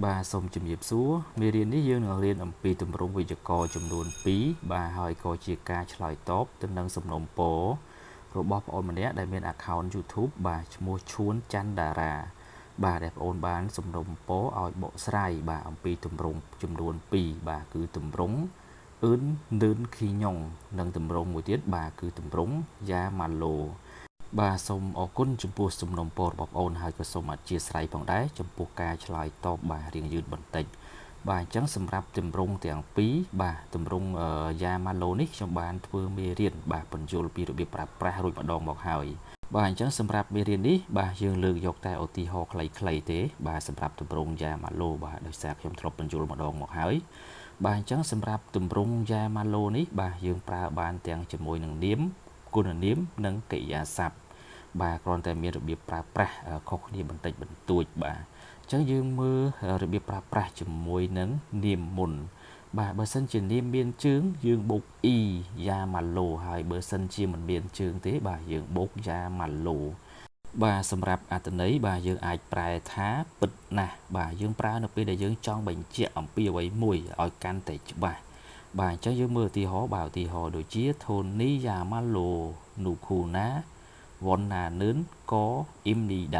បាទសូមជំរាបសួរមេរៀននេះយើងនឹងរៀនអំពីទម្រង់វេយ្យាករណ៍ចំនួន2បាទហើយក៏ជាការឆ្លើយតបទៅនឹងសំណូមពររបស់ប្អូនម្នាក់ដែលមាន account YouTube បាទឈ្មោះឈួនច័ន្ទតារាបាទដែលប្អូនបានសំណូមពរឲ្យបកស្រាយបាទអំពីទម្រង់ចំនួន2បាទគឺទម្រង់អឿននឿនឃីញ៉ុងនិងទម្រង់មួយទៀតបាទគឺទម្រង់យ៉ាម៉ាឡូបាទសូមអរគុណចំពោះសំណូមពររបស់បងអូនហើយក៏សូមអធ្យាស្រ័យផងដែរចំពោះការឆ្លើយតបបាទរៀងយឺតបន្តិចបាទអញ្ចឹងសម្រាប់ទម្រង់ទាំងពីរបាទទម្រង់យ៉ាម៉ាឡូនេះខ្ញុំបានធ្វើមេរៀនបាទពន្យល់ពីរបៀបប្រើប្រាស់រួចម្ដងមកហើយបាទអញ្ចឹងសម្រាប់មេរៀននេះបាទយើងលើកយកតែឧទាហរណ៍ខ្លីៗទេបាទសម្រាប់ទម្រង់យ៉ាម៉ាឡូបាទដោយសារខ្ញុំធ្លាប់ពន្យល់ម្ដងមកហើយបាទអញ្ចឹងសម្រាប់ទម្រង់យ៉ាម៉ាឡូនេះបាទយើងប្រើបានទាំងជាមួយនឹងនាមគុណនាមនិងកិរិយាសព្ទបាទគ្រាន់តែមានរបៀបប្រើប្រាស់ខុសគ្នាបន្តិចបន្តួចបាទអញ្ចឹងយើងមើលរបៀបប្រើប្រាស់ជាមួយនឹងនាមមុនបាទបើសិនជានាមមានជើងយើងបូក e យ៉ាម៉ាឡូហើយបើសិនជាមិនមានជើងទេបាទយើងបូកយ៉ាម៉ាឡូបាទសម្រាប់អត្ថន័យបាទយើងអាចប្រែថាពិតណាស់បាទយើងប្រើនៅពេលដែលយើងចង់បញ្ជាក់អំពីអ្វីមួយឲ្យកាន់តែច្បាស់បាទអញ្ចឹងយើងមើលឧទាហរណ៍បាទឧទាហរណ៍ដូចជា 돈이야말로 누구나 원하는 것입니다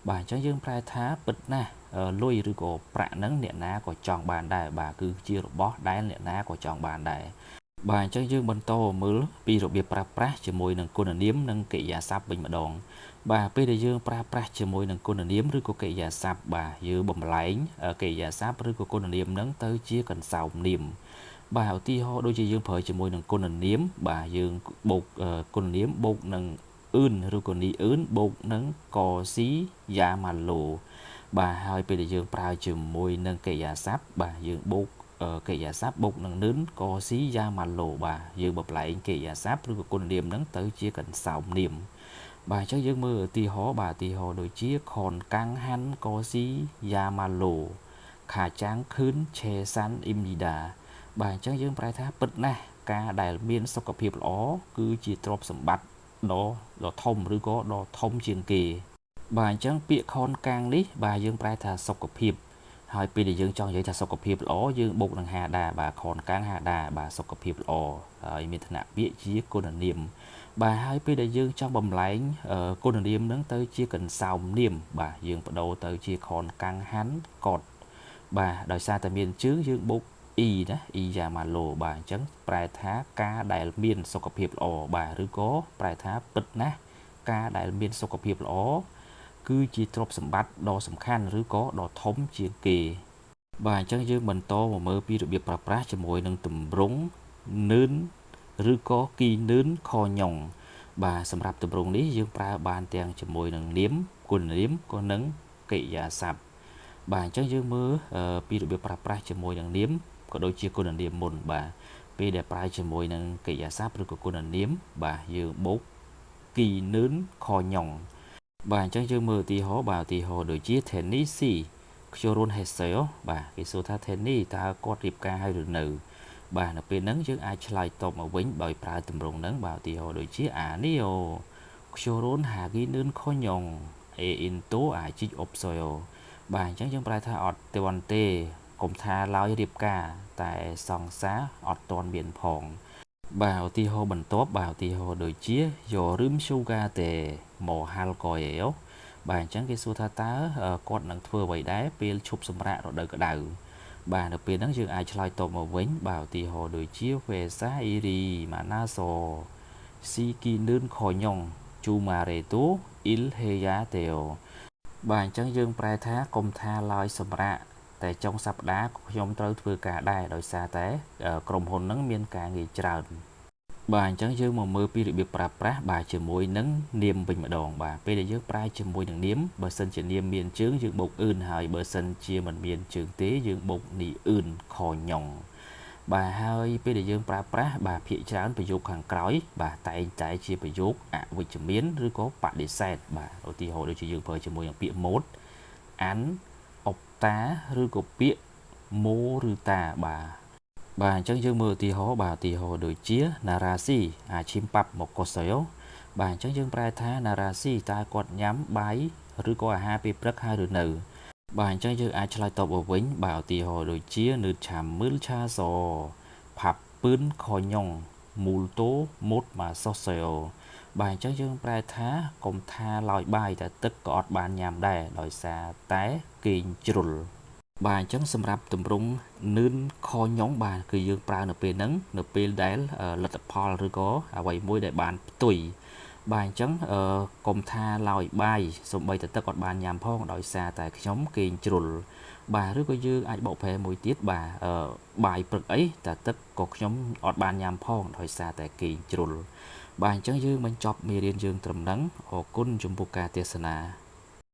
បាទអញ្ចឹងយើងប្រែថាពិតណាស់លុយឬក៏ប្រាក់ហ្នឹងអ្នកណាក៏ចង់បានដែរបាទគឺជារបស់ដែលអ្នកណាក៏ចង់បានដែរបាទអញ្ចឹងយើងបន្តមើលពីរបៀបប្រើប្រាស់ជាមួយនឹងគុណនាមនិងកិរិយាសព្ទវិញម្ដងបាទពេលដែលយើងប្រើប្រាស់ជាមួយនឹងគុណនាមឬក៏កិរិយាសព្ទបាទយើងបំលែងកិរិយាសព្ទឬក៏គុណនាមហ្នឹងទៅជាកន្សោមនាមបាទឧទាហរណ៍ដូចជាយើងប្រើជាមួយនឹងគុណនាមបាទយើងបូកគុណនាមបូកនឹងអឿនឬក៏នីអឿនបូកនឹងកស៊ីយ៉ាម៉ាឡូបាទហើយពេលដែលយើងប្រើជាមួយនឹងកិរិយាសព្ទបាទយើងបូកកិរិយាសព្ទបូកនឹងនឿនកស៊ីយ៉ាម៉ាឡូបាទយើងបំលែងកិរិយាសព្ទឬក៏គុណនាមហ្នឹងទៅជាកន្សោមនាមបាទអញ្ចឹងយើងមើលឧទាហរណ៍បាទឧទាហរណ៍ដូចជា건강한 것이야말로 가장 큰 재산입니다 បាទអញ្ចឹងយើងប្រែថាពិតណាស់ការដែលមានសុខភាពល្អគឺជាទ្រព្យសម្បត្តិដ៏ដ៏ធំឬក៏ដ៏ធំជាងគេបាទអញ្ចឹងពាក្យ건강នេះបាទយើងប្រែថាសុខភាពហើយពេលដែលយើងចង់និយាយថាសុខភាពល្អយើងបូកនឹង하다បាទ건강하다បាទសុខភាពល្អហើយមានឋានៈពាក្យជាគុណនាមបាទហើយពេលដែលយើងចង់បំលែងគុណនាមនឹងទៅជាកន្សោមនាមបាទយើងបដូរទៅជា건강한 것បាទដោយសារតែមានជើងយើងបូក អ៊ីណាអ៊ីយ៉ាម៉ាឡូបាទអញ្ចឹងប្រែថាការដែលមានសុខភាពល្អបាទឬក៏ប្រែថាពិតណាស់ការដែលមានសុខភាពល្អគឺជាទ្រព្យសម្បត្តិដ៏សំខាន់ឬក៏ដ៏ធំជាងគេបាទអញ្ចឹងយើងបន្តមកមើលពីរបៀបប្រើប្រាស់ជាមួយនឹងទម្រង់នឿនឬក៏គីនឿនខញ៉ុងបាទសម្រាប់ទម្រង់នេះយើងប្រើបានទាំងជាមួយនឹងនាមគុណនាមក៏នឹងកិរិយាសព្ទបាទអញ្ចឹងយើងមើលពីរបៀបប្រើប្រាស់ជាមួយនឹងនាមក៏ដូចជាគុណនាមមុនបាទពេលដែលប្រើជាមួយនឹងកិរិយាសព្ទឬក៏គុណនាមបាទយើងបូកគីនឿនខញ៉ុងបាទអញ្ចឹងយើងមើលឧទាហរណ៍បាទឧទាហរណ៍ដូចជា 태니 씨 결혼했어요 បាទគេសួរថា Tenny តើគាត់រៀបការហើយឬនៅបាទនៅពេលហ្នឹងយើងអាចឆ្លើយតបមកវិញដោយប្រើទម្រង់ហ្នឹងបាទឧទាហរណ៍ដូចជា 아니요 결혼하기는커녕 애인도 아직 없어요 បាទអញ្ចឹងយើងប្រែថាអត់ទាន់ទេកុំថាឡើយរៀបការតែសង្សារអត់ទាន់មានផងបាទឧទាហរណ៍បន្ទាប់បាទឧទាហរណ៍ដូចជា여름 휴가 때 뭐 할 거예요 បាទអញ្ចឹងគេសួរថាតើគាត់នឹងធ្វើអ្វីដែរពេលឈប់សម្រាករដូវក្តៅបាទនៅពេលហ្នឹងយើងអាចឆ្លើយតបមកវិញបាទឧទាហរណ៍ដូចជា 회사 일이 많아서 쉬기는커녕 주말에도 일해야 돼요 បាទអញ្ចឹងយើងប្រែថាកុំថាឡើយសម្រាកតែចុងសប្តាហ៍ខ្ញុំត្រូវធ្វើការដែរដោយសារតែក្រុមហ៊ុនហ្នឹងមានការងារច្រើនបាទអញ្ចឹងយើងមកមើលពីរបៀបប្រើប្រាស់បាទជាមួយនឹងនាមវិញម្ដងបាទពេលដែលយើងប្រើជាមួយនឹងនាមបើសិនជានាមមានជើងយើងបូកអឿនហើយបើសិនជាមិនមានជើងទេយើងបូកនីអឿនខញ៉ុងបាទហើយពេលដែលយើងប្រើប្រាស់បាទភាគច្រើនប្រយោគខាងក្រោយបាទតែងតែជាប្រយោគអវិជ្ជមានឬក៏បដិសេធបាទឧទាហរណ៍ដូចជាយើងប្រើជាមួយនឹងពាក្យ 못 안 없다 ឬក៏ពាក្យ 모르다 បាទបាទអញ្ចឹងយើងមើលឧទាហរណ៍បាទឧទាហរណ៍ដូចជា 나라 씨 아침밥 먹었어요 បាទអញ្ចឹងយើងប្រែថាណារ៉ាស៊ីតើគាត់ញ៉ាំបាយឬក៏អាហារពេលព្រឹកហើយឬនៅ បាទអញ្ចឹងយើងអាចឆ្លើយតបមកវិញបាទឧទាហរណ៍ដូចជា 늦잠을 자서 밥은커녕 물도 못 마셨어요 បាទអញ្ចឹងយើងប្រែថាកុំថាឡើយបាយតែទឹកក៏អត់បានញ៉ាំដែរដោយសារតែគេងជ្រុលបាទអញ្ចឹងសម្រាប់ទម្រង់ 는커녕 បាទគឺយើងប្រើនៅពេលហ្នឹងនៅពេលដែលលទ្ធផលឬក៏អ្វីមួយដែលបានផ្ទុយបាទអញ្ចឹងកុំថាឡើយបាយសំបីតែទឹកអត់បានញ៉ាំផងដោយសារតែខ្ញុំគេងជ្រុលបាទឬក៏យើងអាចបកប្រែមួយទៀតបាទបាយព្រឹកអីតែទឹកក៏ខ្ញុំអត់បានញ៉ាំផងដោយសារតែគេងជ្រុលបាទអញ្ចឹងយើងបញ្ចប់មេរៀនយើងត្រឹមហ្នឹងអរគុណចំពោះការទស្សនា។